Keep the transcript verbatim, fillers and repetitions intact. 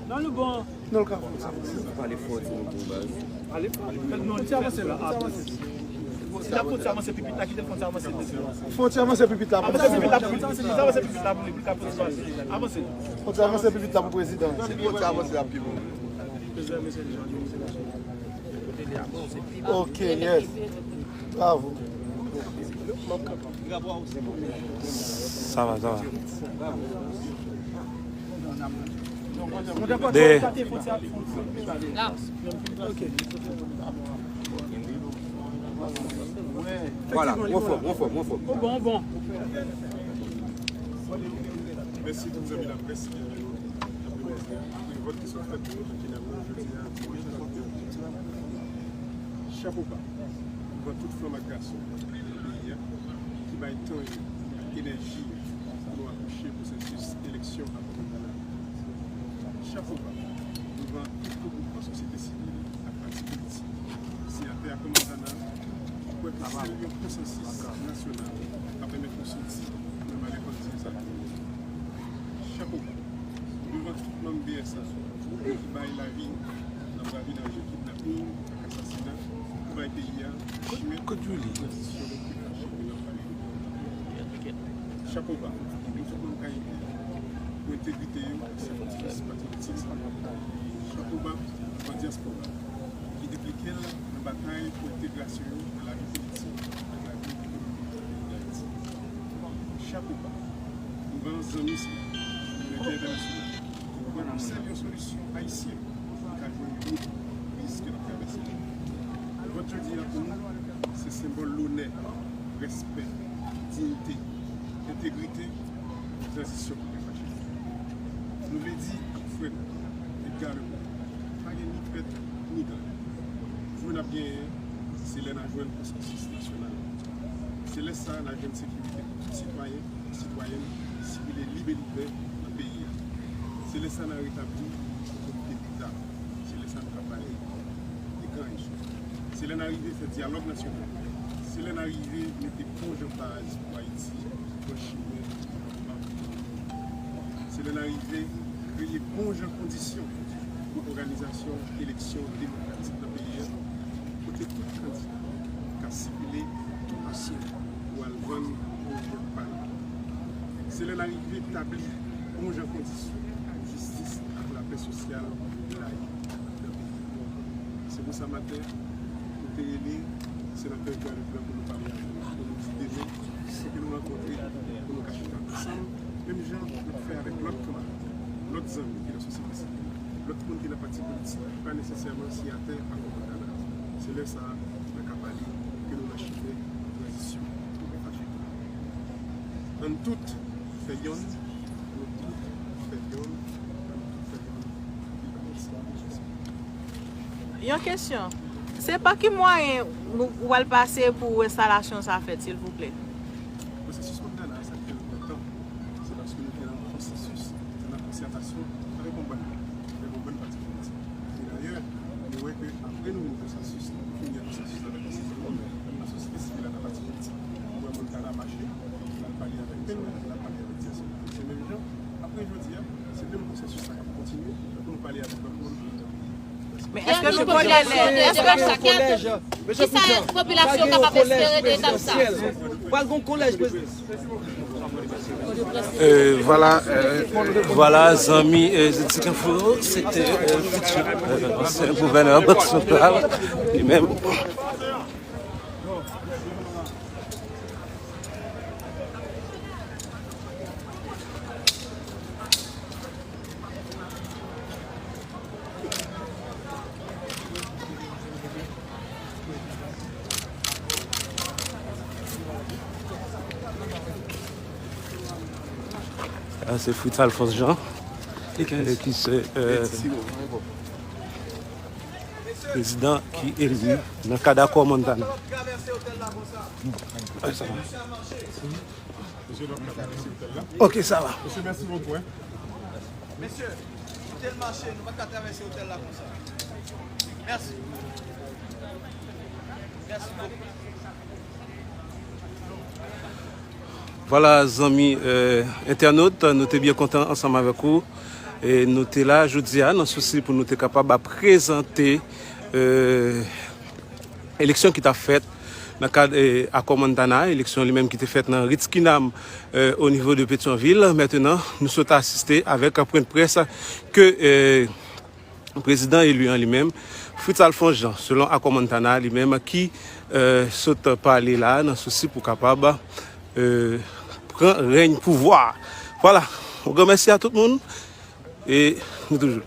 Non, nou bon. Non, l ka fè sa. Pale fò, ti moun, bon, baz. Ale fò. Non, ti avanse la, avanse. Si la fò ti avanse pipit la, kite l fò ti avanse. Fò ti avanse pipit la pou prezidan. Avanse pipit la pou li, avanse pipit la pou li, pou li ka pase. Avanse. Fò ti avanse pipit la pou prezidan. Si fò ti avanse la pi bon. Ok, yes. Bravo. Sa va, sa va. De. Vwala, ou anfòm, ou anfòm, ou anfòm. Ou bon, ou bon. Mèsi tout zanmi laprès ki vin apre vòt ki sot fèt pou nou ki nan jodi a. Chapo ba. Devan tout fanm ak gason nan peyi a ki bay tan yo ak enèji yo pou nou akouche pwosesis eleksyon a Kòmandana. Chapo ba devan tout gwoupman sosyete sivil ak pati politik. Siyatè a Kòmandana ki kwè ke sèl yon konsansis nasyonal ka pèmèt nou soti nan malè pandye sa. Chapo ba devan tout manm B S A ki bay lavi nan bra vidanje, kidnaping ak asasina pou bay peyi a chimen tranzisyon ki fache pou n ap pale. Chapo ba pou tout manm K I P pou entegrite yo ak sakrifis patriyotik sa. Chapo ba pou dyaspora ki enplike l nan batay pou entegrasyon yo nan lavi politik ak lavi ekonomik peyi Dayiti. Chapo ba devan zanmi sila, kominote entènasyonal, ki kwè nan sèl yon solisyon ayisyen ki ka jwenn wout kriz ke n ap travèse la. Vòt jodi a pou nou, se senbòl lonè, respè, diyite, entegrite, tranzisyon pou pèp Ayisyen. Nou vle di ak frè nou, Edgar Leblanc, pa gen ni pèt ni gann. Jou n ap genyen, se lè n a jwenn konsansis nasyonal. Se lè sa a n a jwenn sekirite pou tout sitwayen, sitwayèn, sipile lib e livè nan peyi a. Se lè sa a n a retabli otorite Leta. Se lè sa a nou ka pale de gran enjè. Se lè n a rive fè dyalòg nasyonal. Se lè n a rive mete bon jan baz pou Ayiti pran chimen devlopman. Se lè n a rive kreye bon jan kondisyon pou òganizasyon eleksyon demokratik nan peyi a, kote tout kandida ka sikile tou asou pou al vann pwojè pa yo. Se lè n a rive tabli bon jan kondisyon pou jistis ak lapè sosyal blayi nan peyi a. Se pou sa maten, nou te rele senatè Edgar Leblanc pou nou pale avè l, pou nou di demen, fòk nou rankontre, pou nou ka chita ansanm, menm jan nou fè avèk lòt kanmarad, lòt zanmi ki nan sosyete sivil, lòt moun ki nan pati politik, ki pa nesesèman siyatè a Kòmandana. Se lè sa a, nou ka pale ke nou nan chimen tranzisyon pou pèp Ayisyen. Ann tout fè yonn, ann tout fè yonn, ann tout fè yonn. Yon kesyon. Se pa ki mwayen ou, ou al pase pou enstalasyon sa fèt, silvouplè? Pwosesis Montana a, sa k fè l pran tan, se paske nou te nan yon pwosesis, nan konsètasyon avèk yon bann moun, avèk yon bann pati politik. E dayè, nou wè ke apre nou nan pwosesis, nou fini ak pwosesis avèk pwosesis, nan sosyete sivil ak nan pati politik. Nou wè Montana mache, l al pale avèk pèp, l al pale avèk dyaspora. Se menm jan, apre jodi a, se menm pwosesis sa k ap kontinye pou nou pale avèk lòt moun. Men èske nou konnen lè, èske kisa popilasyon kapab espere de etap sa? Pral gon kolèj prezidansyèl. Euh, voilà, euh, voilà, zanmi, euh, Tik Info, se te, euh, futur, euh, ansyen gouvènè Bank Santral, li menm. Sa se Fritz Alphonse Jean, e ki se, euh, prezidan ki eli nan kad akò Montana. Ok, sa va. Mesye, mèsi bokou, hein. Mesye, kite l mache, nou pa ka travèse otèl la konsa. Mèsi. Mèsi bokou. Vwala, zanmi, euh, entènot, nou te byen kontan ansanm avèk ou. E nou te la jodi a nan sousi pou nou te kapab ap prezante, euh, eleksyon ki t ap fèt nan kad, eh, akò Montana, eleksyon li menm ki te fèt nan Ritz Kinam, eh, o nivo de Petyonvil. Mentenan, nou sot asiste avèk pwen de près ke, eh, prezidan eli an li menm, Fritz Alphonse Jean, selon akò Montana li menm, ki, eh, sot pale la nan sousi pou kapab, eh, pran rèny pouvwa. Vwala, yon gran mèsi a tout moun e nou toujou.